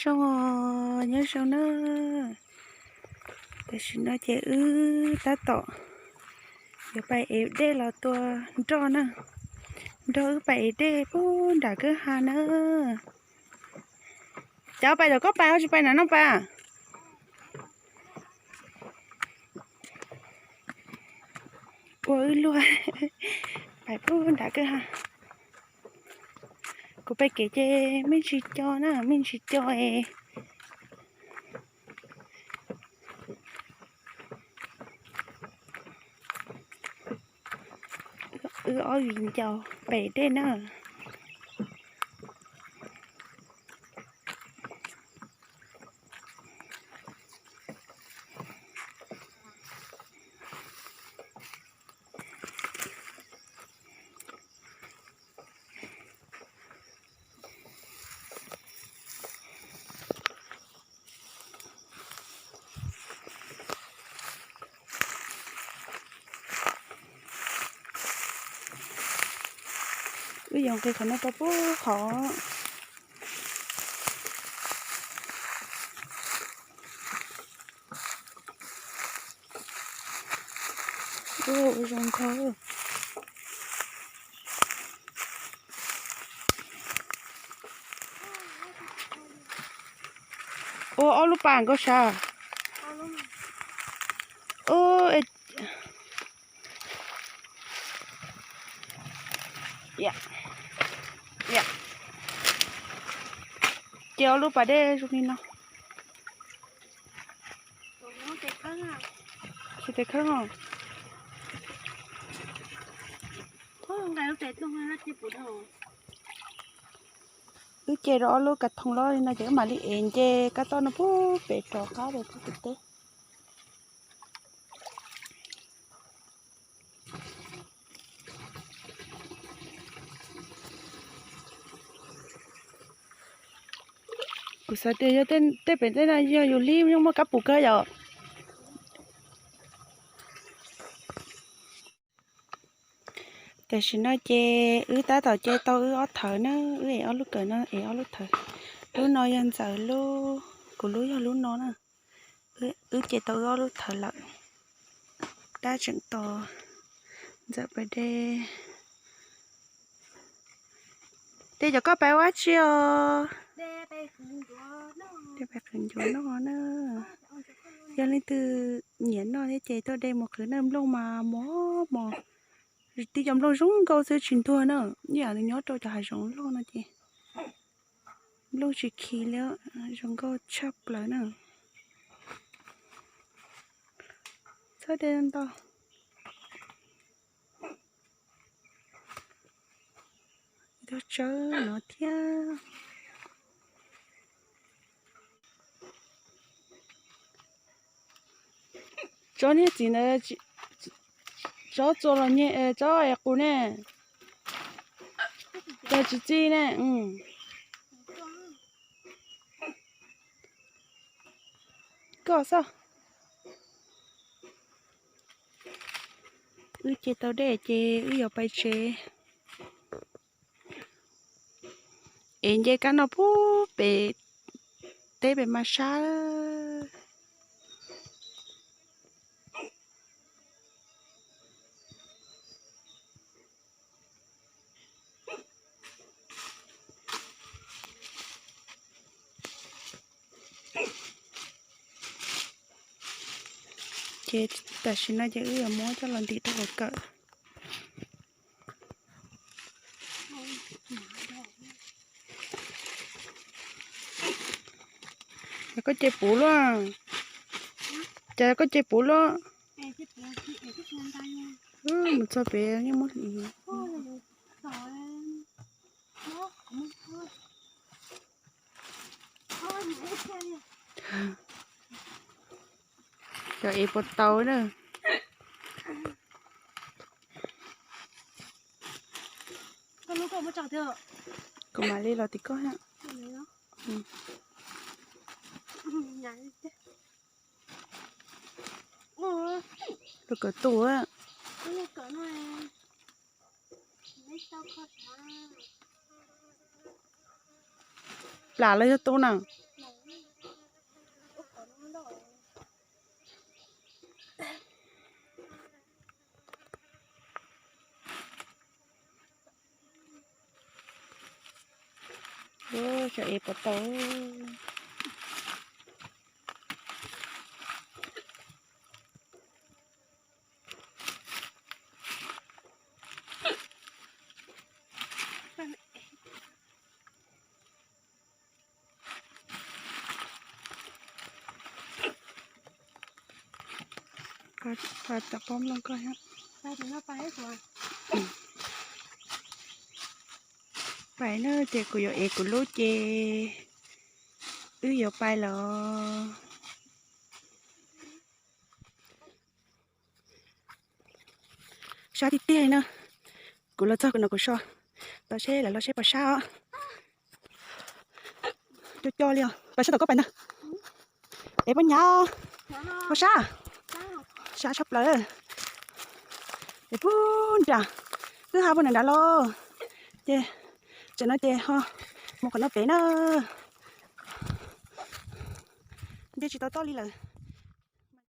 Zoo, nyob zoo na. Tam sim no ces wb tab tom yuav pais ev dej los tua nroj na. Nrog wb pais ev dej pub nram kwj ha na. Cov pais tom koj pais ho tsis pais nram no pais? Ua wb luag pais pub nram kwj ha. Kuv pais kev ces me ntsis co na, me ntsis co es wb ob viv ncaus pem dej na. Wb yuav nqis qhov no rau pub qhov. Ua zoo nkaus. Ua ob lub pas nkaus sav. Ces ob lub pas dej zoo li no. Tsis tes khawb os. Wb ce rau ob lub kav thooj los li no ces wb mam li ev nce kab toj no pub pem rov qab rau pub pem teb. Kuv xav tias yog tej pem tej no yog yus li yeej muaj kab pum kawg yom. Tam sim no ces wb tab tom ce tau wb ob thawv na, wb ev ob lub kawm no ev ob lub thawv. Lub no yog Ntxawm lub, kuv lub yog lub no na. Wb ce tau wb ob lub thawv lawm. Tab tseem tos Ntxawm pais de. Ces cov koj pais ua dab tsi os? Pais qhwv ncuav noj na. Yog leej twg nyiam noj thiab ces tuaj de mus qhwv na, nplooj mas mos mos. Tib cov nplooj zoo nkauj xwb tsis ntuag na, ib yam nws nyob rau cov hav zoov loj no ces nplooj tsis khi li, zoo nkauj tshaj plaws na. Txhob de ntau. Ib tug tsawb no thiab. Tsob niag txiv ntawd, tsob txua los nyeg, tsob es qus ne, tsis txi ne. Koj xwb. Wb ce tau dej ces wb yuav pais tsev. Es nce kab no pub pem teb pem mas sab. Ces tam sim no ces wb yuav muab coj los ntim rau hauv kawm. Ces koj ce puv luaj. Ces koj ce puv luaj. Mus txog pem yeej muab hliv. Cov es puas tau na. Kuv mam li los tim koj ha. Lub kawm tu. Plam los yog tu na. Xyov es puas tau. Pais na, ces kuv yuav ev kuv lub ces wb yuav pais lawm. Sab tiag tiag li na. Kuv los txog no kuv so, tau seb lawv los seb puas sab os. Cov cov li os, pais sab tom koj pais ntag. Es poj nyav, ho sab, sab tshaj plaws. Es puag nram kwj ha puag nram nrad los, ces tseem no ces ho mus qhov no pem na. Nce tsis tau toj li lawm.